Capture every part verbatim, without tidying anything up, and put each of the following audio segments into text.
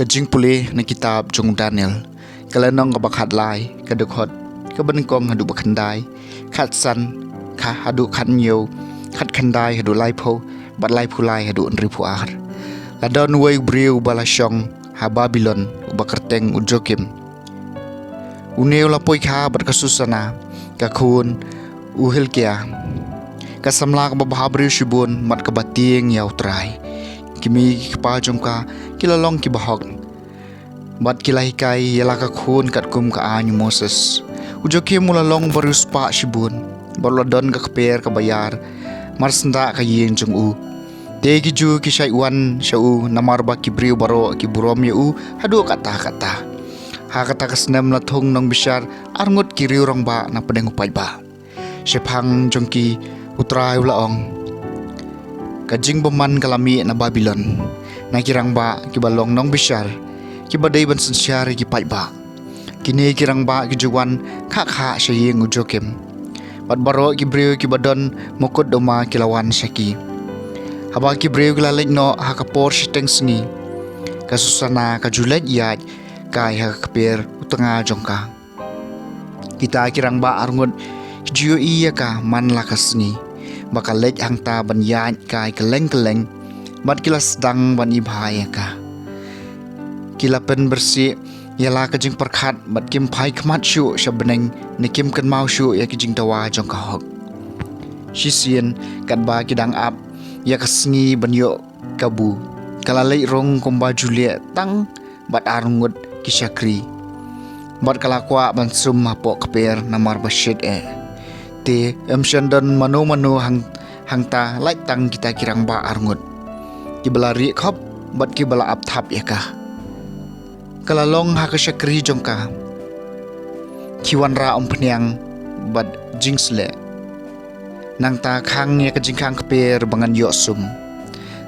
Ka jingpule na kitab jong u Daniel, ka lynnong kaba khatlai, ka dkhot kaba nyngkong haduh ba khyndai, khatsan, kha haduh khathynñiew, khatkhyndai haduh laiphew, bad laiphew lai haduh hynriewphew ar. La don uwei u briew uba la shong ha Babilon, uba kyrteng u Joakim. Une u la poi kha bad ka Susana, ka khun u Hilkia, ka samla kaba bhabriew shibun bad kaba tieng ïa u Trai. Ki kmie ki kpa jong ka ki la long kiba hok, bad ki la hikai ïa la ka khun katkum ka aiñ u Moses. U Joakim u la long ba riewspah shibun, bad u la don ka kper kaba ïar marsyndah ka ïing jong u. Te ki Jiw ki shait wan sha u, namar ba ki briew baroh ki burom ïa u haduh katta katta. Ha kata ka snem la thung nongbishar arngut ki riew rangbah na pdeng u paidbah. Shaphang jong ki u Trai u la ong: Ka jingbymman ka la mih na Babilon, na ki rangbah kiba long nongbishar, kiba dei ban synshar ïa ki paidbah. Kine ki rangbah ki ju wan khah khah sha ïing u Joakim, bad baroh ki briew kiba don mukut duma ki la wan sha ki. Haba ki briew ki la leit noh ha ka por shiteng sngi, ka Susana ka ju leit ïaid kai ha ka kper u tnga jong ka. Kita ki rangbah arngut ki ju ïohi ïa ka man la ka sngi, ba ka leit hangta ban ïaid kai kylleng kylleng, bad ki la sdang ban ibha ïa ka. Ki la pynbyrsieh ïa la ka jingpyrkhat, bad kim phai khmat shuh sha bneng, ne kim kynmaw shuh ïa ki jingdawa jong ka hok. Shisien, katba ki dang ap ïa ka sngi ban ïoh kabu, ka la leit rung kumba ju leh tang bad arngut ki shakri, bad ka la kwah ban sum hapoh kper namar ba shit eh. Te ym shym don mano mano hang, hangta lait tang kita ki rangbah arngut, kiba la rieh khop bad kiba la ap thap ïa ka. Ka la long ha ka shakri jong ka, ki wanrah umphniang bad jingsleh. Nangta khang ïa ka jingkhang kper ba ngan ïoh sum.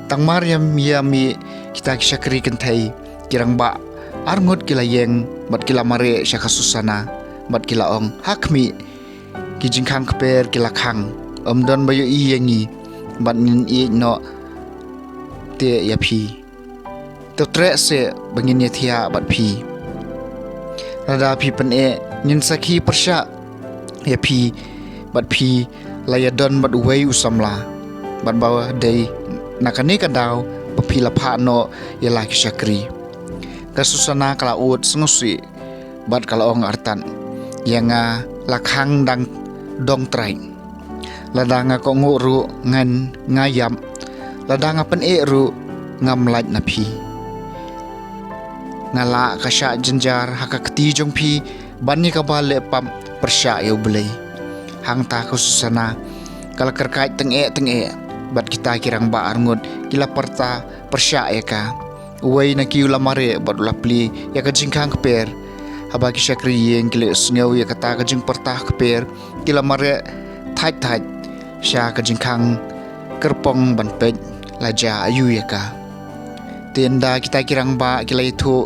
Tang mar ïa mih kita ki shakri kynthei, ki rangbah arngut ki la ïeng bad ki la mareh sha ka Susana, bad ki la ong: Ha khmih, ki jingkhang kper ki la khang, ym don ba ïohi ïa ngi, bad ngin ïeit noh te ïa phi. To treh seh ba ngin ïathiah bad phi. Lada phi pyneh, ngin sakhi pyrshah ïa phi, bad phi la ïadon bad uwei u samla, bad ba dei na kane ka daw ba phi la phah noh ïa la ki shakri. Ka Susana ka la ud sngewsih, bad ka la ong artat: Ïa nga la khang dang dong trai. Lada nga kohnguh ruh ngan, nga ïap. Lada nga pyneh ruh ngam lait na phi. Nga lah ka shah jynjar ha ka kti jong phi ban ïa kaba leh pap pyrshah ïa U Blei. Hangta ka Susana ka la kyrkait tyngeh tyngeh, bad kita ki rangbah arngut ki la pyrta pyrshah ïa ka. Uwei na ki u la mareh bad u la plie ïa ka jingkhang kper. Haba ki shakri ïing ki la sngew ïa kata ka jingpyrta kper, ki la mareh thait thait sha ka jingkhang kyrpong ban peit la jia aïu ïa ka. Te ynda kita ki rangbah ki la ïathuh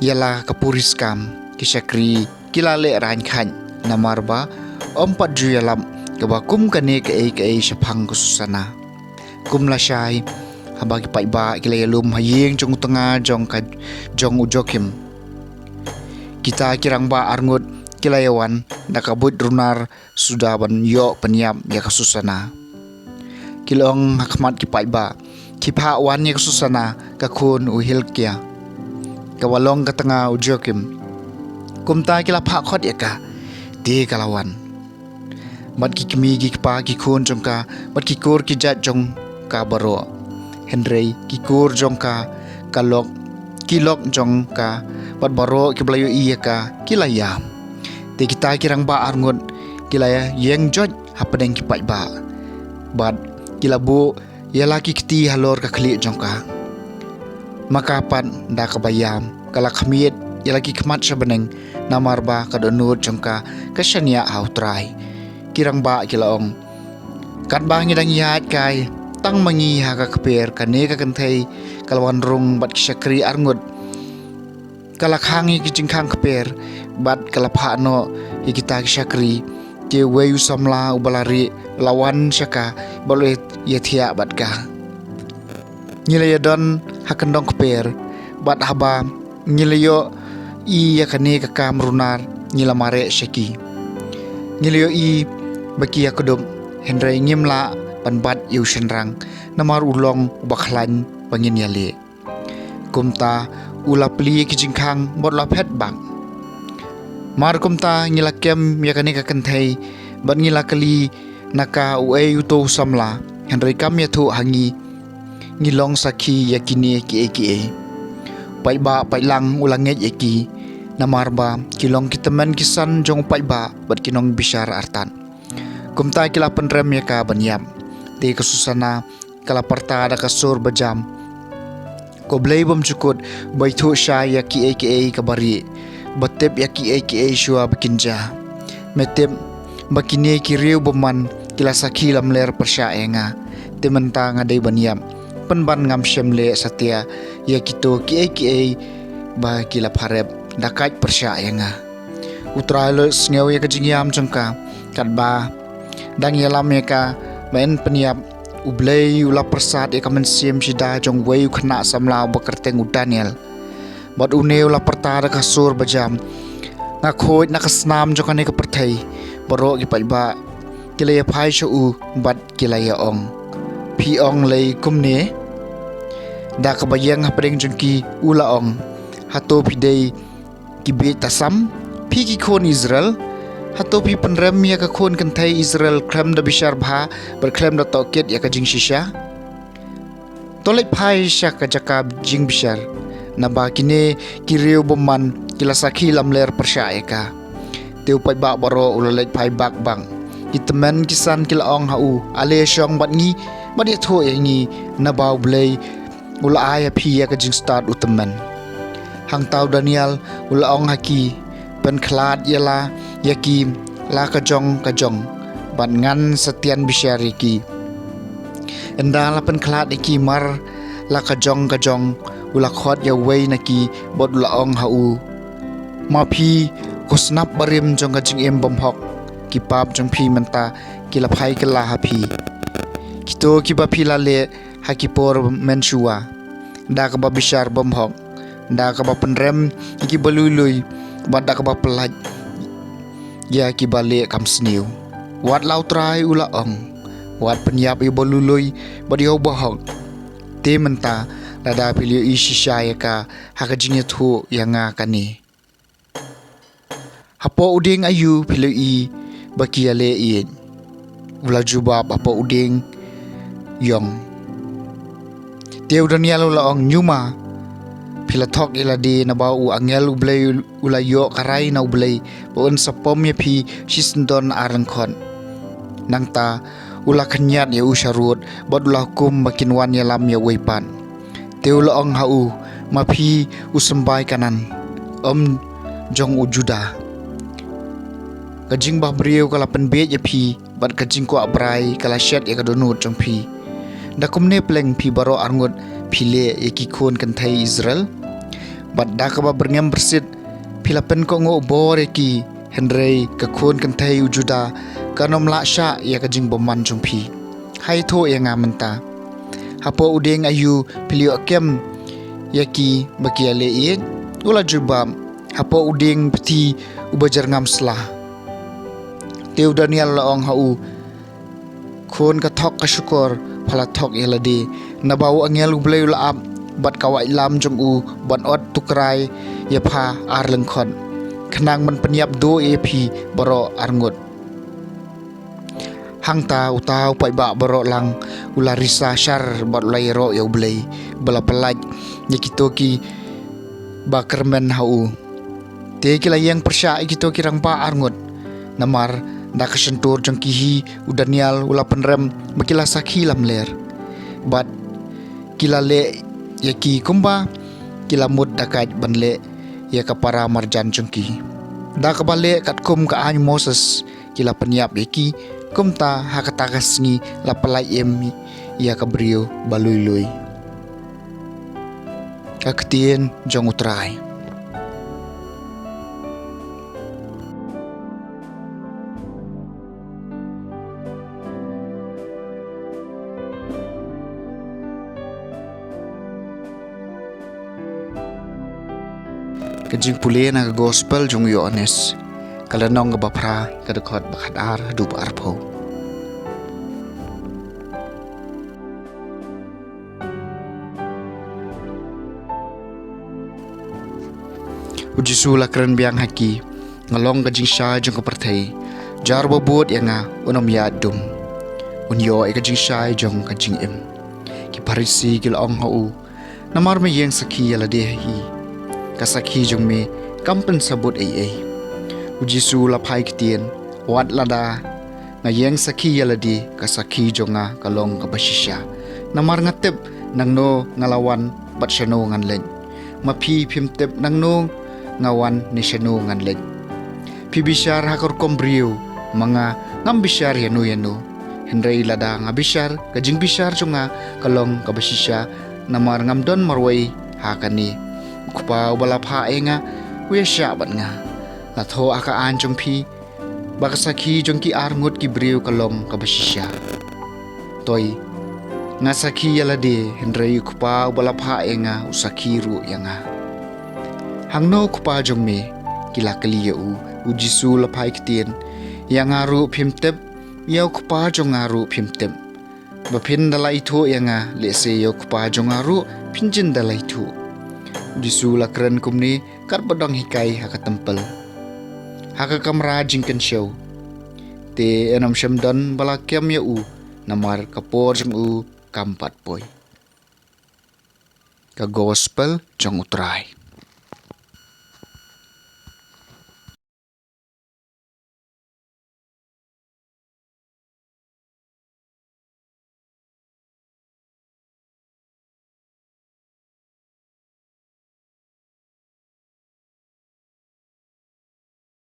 ïa la ka puriskam, ki shakri ki la lehraiñ khait, namar ba ym pat ju ïalap kaba kum kane kaei kaei shaphang ka Susana. Kum lashai, haba ki paidbah ki la ïalum ha ïing jong u tnga jong ka, jong u Joakim, kita ki rangbah arngut ki la ïawan da ka buit runar suda ban ïoh pynïap ïa ka Susana. Ki la ong ha khmat ki paidbah: Ki phah wan ïa ka Susana, ka khun u Hilkia, kaba long ka tnga u Joakim. Kumta ki la phah khot ïa ka, te ka la wan, bad ki kmie ki kpa ki khun jong ka, bad ki kur ki jait jong ka baroh. Hynrei ki kur jong ka, ka lok, ki lok jong ka, bad baroh kiba la ïohi ïa ka, ki la ïam. Te kita ki rangbah arngut ki la ïeng joit hapdeng ki paidbah, bad ki la buh ïa la ki kti halor ka khlieh jong ka. Ma ka pat da kaba ïam ka la khmied ïa la ki khmat sha bneng, namar ba ka dohnud jong ka ka shaniah ha U Trai. Ki rangbah ki la ong: Katba ngi dang ïaid kai tang ma ngi ha ka kper, kane ka kynthei ka la wan rung bad ki shakri arngut. Ka la khang ïa ki jingkhang kper, bad ka la phah noh ïa kita ki shakri. Te uwei u samla uba la rieh u la wan sha ka, bad u la ïathiah bad ka. Ngi la ïadon ha kyndong kper, Bad haba ngi la ïohi ïa kane ka kam runar, ngi la mareh sha ki. Ngi la ïohi ba ki ïakdup, hynrei ngim lah ban bat ïa u shynrang, namar u long uba khlaiñ ba ngin ïaleh. Kumta u la plie ki jingkhang bad u la phet bak. Mar kumta ngi la kem ïa kane ka kynthei bad ngi la kylli na ka uei uto u samla, hynrei kam ïathuh ha ngi. Ngi long sakhi ïa kine kiei kiei. Paidbah paidlang u la ngeit ïa ki, namar ba ki long ki tymmen ki san jong u paidbah bad ki nongbishar artat. Kumta ki la pynrem ïa ka ban ïap. Te ka Susana ka la pyrta da ka sur bajam: Ko Blei bymjukut, ba ïathuh shai ïa kiei kiei kaba rieh, ba tip ïa kiei kiei shuwa ba kin jia. Me tip ba kine ki riew bymman ki la sakhi lamler pyrshah ïa nga. Te mynta nga dei ban ïap, pynban ngam shym leh satia ïa kito kiei kiei ba ki la pharep da kait pyrshah ïa nga. U Trai u la sngew ïa ka jingïam jong ka, katba dang ïalam ïa ka ban pynïap, U Blei u la pyrsad ïa ka mynsiem shida jong uwei u khynnah samla uba kyrteng u Daniel. Bad une u la pyrta da ka sur bajam: Nga khuid na ka snam jong kane ka pyrthei. Baroh ki paidbah ki la ïaphai sha u bad ki la ïa-ong: Phi ong lei kumne? Da kaba ïeng hapdeng jong ki u la ong: Hato phi dei ki bieit tasam, phi ki khun Israel? Hato phi pynrem ïa ka khun kynthei Israel khlem da bishar bha bad khlem da tohkit ïa ka jingshisha? To leit phai sha ka jaka jingbishar, naba kine ki riew bymman ki la sakhi lamler pyrshah ïa ka. Te u paidbah baroh u la leit phai bak bak. Ki tymmen ki san ki la ong ha u: Ale shong bad ngi bad ïathuh ïa ngi, naba U Blei u la ai ha phi ïa ka jingstad u tymmen. Hangta u Daniel u la ong ha ki: Pynkhlad ïa la ïa ki la ka jong ka jong, bad ngan sa tian bishar ïa ki. Ynda la pynkhlad ïa ki mar la ka jong ka jong, u la khot ïa uwei na ki bad u la ong ha u: Ma phi, ko snap barim jong ka jingim bymhok, ki pap jong phi mynta ki la phai kylla ha phi. Kito kiba phi la leh ha ki por mynshuwa, da kaba bishar bymhok, da kaba pynrem ïa kiba lui lui, bad da kaba pyllait ïa kiba leh kam sniew. Wat la U Trai u la ong: Wat pynïap ïa uba lui lui bad ïa uba hok. Te mynta lada phi la ïohi shisha ïa ka ha ka jingïathuh ïa nga kane, hapoh u dieng aïu phi la ïohi ba ki ïaleh ïeit? U la jubab: Hapoh u dieng ïong. Te u Daniel u la ong: Ñiuma, phi la thok ïa lade, naba u angel U Blei u la ïoh ka rai na U Blei ba un sa pom ïa phi shisyndon ar lyngkhot. Nangta u la khynñiat ïa u sharud bad u la hukum ba kin wan ïalam ïa uwei pat. Te u la ong ha u: Ma phi u symbai Kanaan, ym jong u Juda. Ka jingbahbriew ka la pynbiej ïa phi, bad ka jingkwah brai ka la shet ïa ka dohnud jong phi. Da kumne pleng phi baroh arngut phi leh ïa ki khun kynthei Israel, bad da kaba byrngem byrsit phi la pynkohnguh bor ïa ki. Hynrei ka khun kynthei u Juda kan ym lah shah ïa ka jingbymman jong phi. Ha ïathuh ïa nga mynta, hapoh u dieng aïu phi la ïoh kem ïa ki ba ki ïaleh ïeit? U la jubab: Hapoh u dieng bthi uba jyrngam sla. Te u Daniel u la ong ha u: Khun ka thok ka shukor, pha la thok ïa lade, naba u angel U Blei u la ap bad ka waitlam jong u ban ot tukrai ïa pha ar lyngkhot, khnang ban pynïap duh ïa phi baroh arngut. Hangta uta u paidbah baroh lang u la risa shar bad u la ïaroh ïa U Blei ba la pyllait ïa kito kiba kyrmen ha u. Te ki la ïeng pyrshah ïa kito ki rangbah arngut, namar da ka shyntur jong ki hi u Daniel u la pynrem ba ki la sakhi lamler. Bad ki la leh ïa ki kumba ki la mut da kait ban leh ïa ka para marjan jong ki. Da kaba leh katkum ka aiñ Moses ki la pynïap ïa ki, kumta ha kata ka sngi la pyllait im ïa ka briew ba lui lui. Ka ktien jong U Trai. Ka jingpule na ka gospel jong u Ïoannis, ka lynnong kaba phra, ka dkhot ba khatar haduh ba arphew. U Jisu u la kren biang ha ki, nga long ka jingshai jong ka pyrthei. Jar uba bud ïa nga, un ym ïaid dum. Un ïoh ïa ka jingshai jong ka jingim. Ki Pharisi ki la ong ha u, namar me ïeng sakhi ïa lade hi. Ka sakhi jong me, kam pynsabut ei ei. U Jisu u la phai ktien, wat lada nga ïeng sakhi ïa lade, ka sakhi jong nga ka long kaba shisha. Namar nga tip, nangno nga la wan, bad shano ngan leit. Ma phi phim tip nangno nga wan ne shano ngan leit. Phi bishar ha ka rukom briew, ma nga ngam bishar ïano ïano. Hynrei lada nga bishar, ka jingbishar jong nga ka long kaba shisha, namar ngam don marwei ha kane. U Kpa uba la phah ïa nga, u ïashah bad nga. La thoh ha ka aiñ jong phi, ba ka sakhi jong ki arngut ki briew ka long kaba shisha. Toi, nga sakhi ïa lade, hynrei u Kpa uba la phah ïa nga, u sakhi ruh ïa nga. Hangno u Kpa jong me? Ki la kylli ïa u. U Jisu u la phai ktien, ïa nga ruh phim tip, ïa u Kpa jong nga ruh phim tip. Ba phin da la ithuh ïa nga, lehse ïa u Kpa jong nga ruh phin jin da la ithuh. U Jisu u la kren kumne katba dang hikai ha ka templ, ha ka kamra jingkynshew. Te yn ym shym don ba la kem ïa u, namar ka por jong u kam pat poi. Ka gospel jong u Trai.